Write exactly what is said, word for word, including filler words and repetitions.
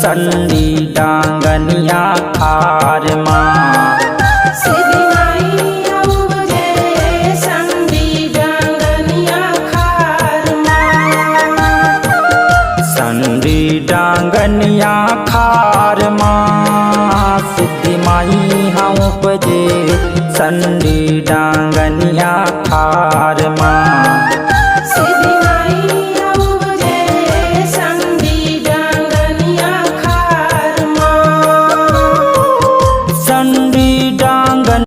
Sundry डांगनिया खार मा। सिद्धि माई उपजे संडी डांगनिया खार मा। संडी डांगनिया खार मा। सिद्धि माई हा उपजे संडी डांगनिया खार मा।